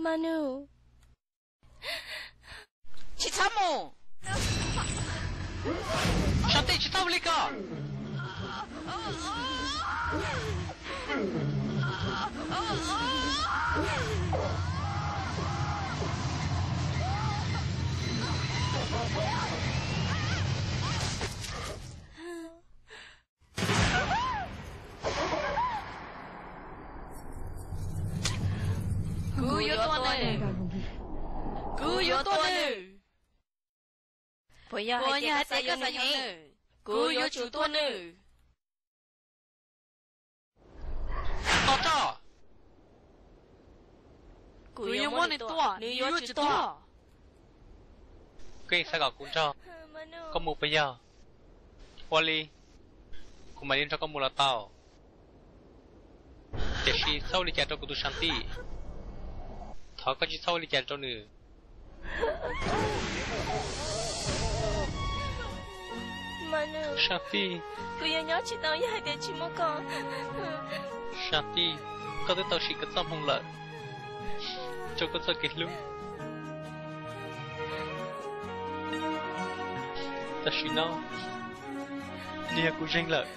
Manu, tsis txhob mus. Sab Tij, tsis txhob ua li ko. Kuv yuav tua nws. Kuv yuav tua nws. Puas yog hais tias koj xav yuav nws? Kuv yuav tsum tua nws. Tos tso. Kuv yuav muab nws tua, nws yuav tsum tuag. Koj yeej xav kom kuv nrog koj mus puas yog? Ua li, kuv mam li nrog koj mus los tau. Tiam sis txhob ua li cas rau kuv tus Sam Tij. Thov koj tsis txhob ua li cas rau nws. Sam Tij, kuv yuav nyob tsis tau yog hais tias tsis muaj koj. Sam Tij, koj twb tau siv koj txoj hmoo lawm rau koj txoj kev hlub. Tam sim no nws yog kuv zeeg lawm.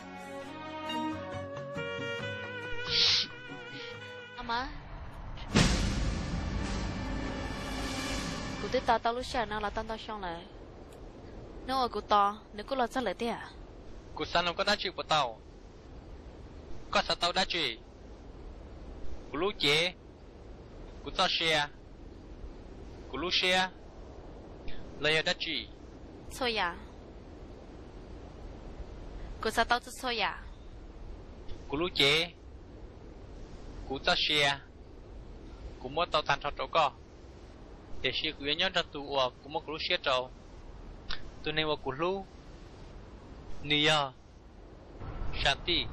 Kuv twb tos tau lub sij hawm no los tau ntau xyoo lawm. Hnub uas kuv tos, nws kuj los txog lawm tiag. Kuv xav nug koj dab tsi puas tau? Koj xav tau dab tsi? Kuv lub cev, kuv txoj sia, kuv lub siab, los yog dab tsi? Txhua yam. Kuv xav tau txhua txhua yam. Kuv lub cev, kuv txoj sia, kuv muab tau tag nrho rau koj, tiam sis kuv yuav nyob nrog tus uas kuv muab kuv lub siab rau, tus neeg uas kuv hlub, nws yog Sam Tij.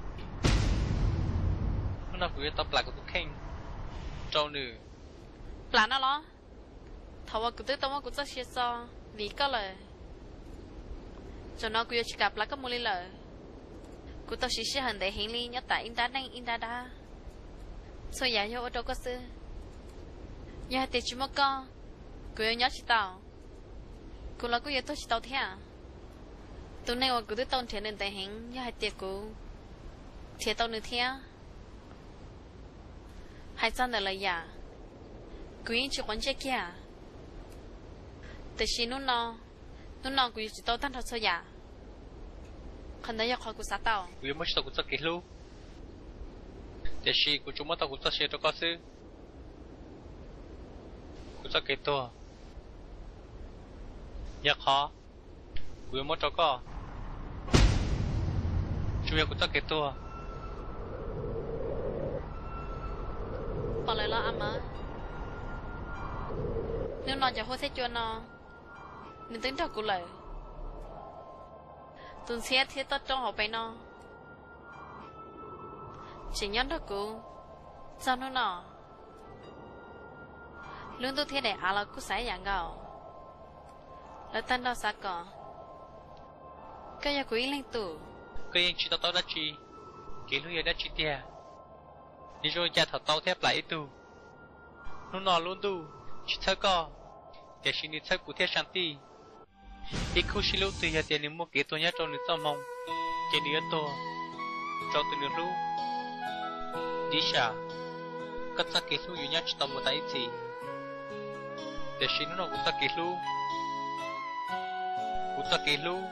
Hnub no kuv yuav tau plam kuv tus kheej rau nws. Plam no los? Thaum uas kuv twb tau muab kuv txoj sia txo vim koj lawm, zaum no kuv yuav tsis kam plam koj mus li lawm. Kuv tau siv sij hawm ntev heev li nyob tas ib nrab neej ib nrab dab. Txhua yam yog ua rau koj xwb. Yog hais tias tsis muaj koj, kuv yuav nyob tsis tau, kuv los kuj yuav tuag tsis tau thiab. Tus neeg uas kuv twb tau nrhiav nws ntev heev, yog hais tias kuv nrhiav tau nws thiab. Hais txog ntawm lawv yam, kuv yeej tsis quav ntsej kiag, tiam sis hnub no, hnub no kuv yuav tsum tau tag nrho txhua yam. Qhov ntawd yog qhov kuv xav tau. Kuv yuav muab tsis tau kuv txoj kev hlub, tiam sis kuv tsuas muab tau kuv txoj sia rau koj xwb. Kuv txoj kev tuag yog qhov kuv yuav muab rau koj, tsuas yog kuv txoj kev tuag. Pom lawm los a mas, hnub no cov huab thiab cua no, nws twb nrog kuv lawm. Tus ntxhiab thiab toj roob hauv pes no tseem nyob nrog kuv txog hnub no. Lub ntuj thiab daim av los kuj xav ib yam nkaus. Lawv tag nrho xav kom koj yog kuv ib leeg tus. Koj yeej tsis to taub dab tsi. Kev hlub yog dab tsi tiag? Nws zoo li cas thaum tau thiab plam ib tug? Hnub no lub ntuj tsis txhawb koj, tiam sis nws txhawb kuv thiab Sam Tij. Ib khub sib hlub twg yog tias nws muaj kev tuag nyob rau nws txoj hmoo, ces nws yuav tuag rau tus nws hlub. Dib sam, koj txoj kev hlub yuav nyob tsis tau mus tas ib txhis, tiam sis hnub no kuv txoj kev hlub, kuv txoj kev hlub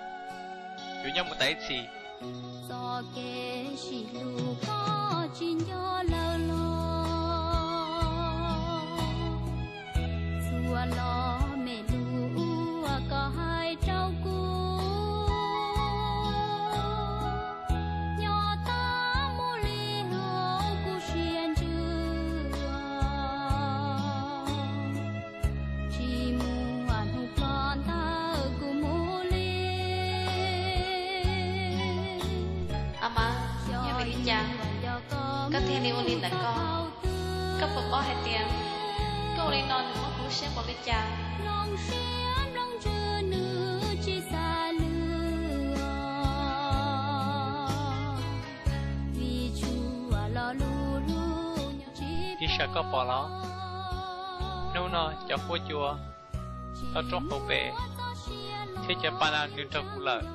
yuav nyob mus tas ib txhis. Txoj kev sib hlub koj tsis nco lawm los, txhua lo me lus Thiaj li ua li ntawd koj, koj puas paub hais tias koj ua li no nws muab kuv lub siab npaum li cas? Ib sab koj pom los, hnub no cov huab cua tau roob hauv pes thiab cov pa na nws nrog kuv lawm.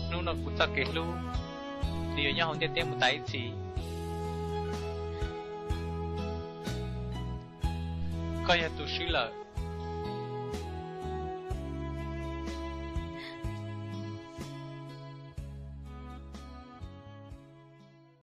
Hnub no kuv txoj kev hlub nws yuav nyob hauv ntiaj teb mus tas ib txhis. Koj yog tus swb lawm,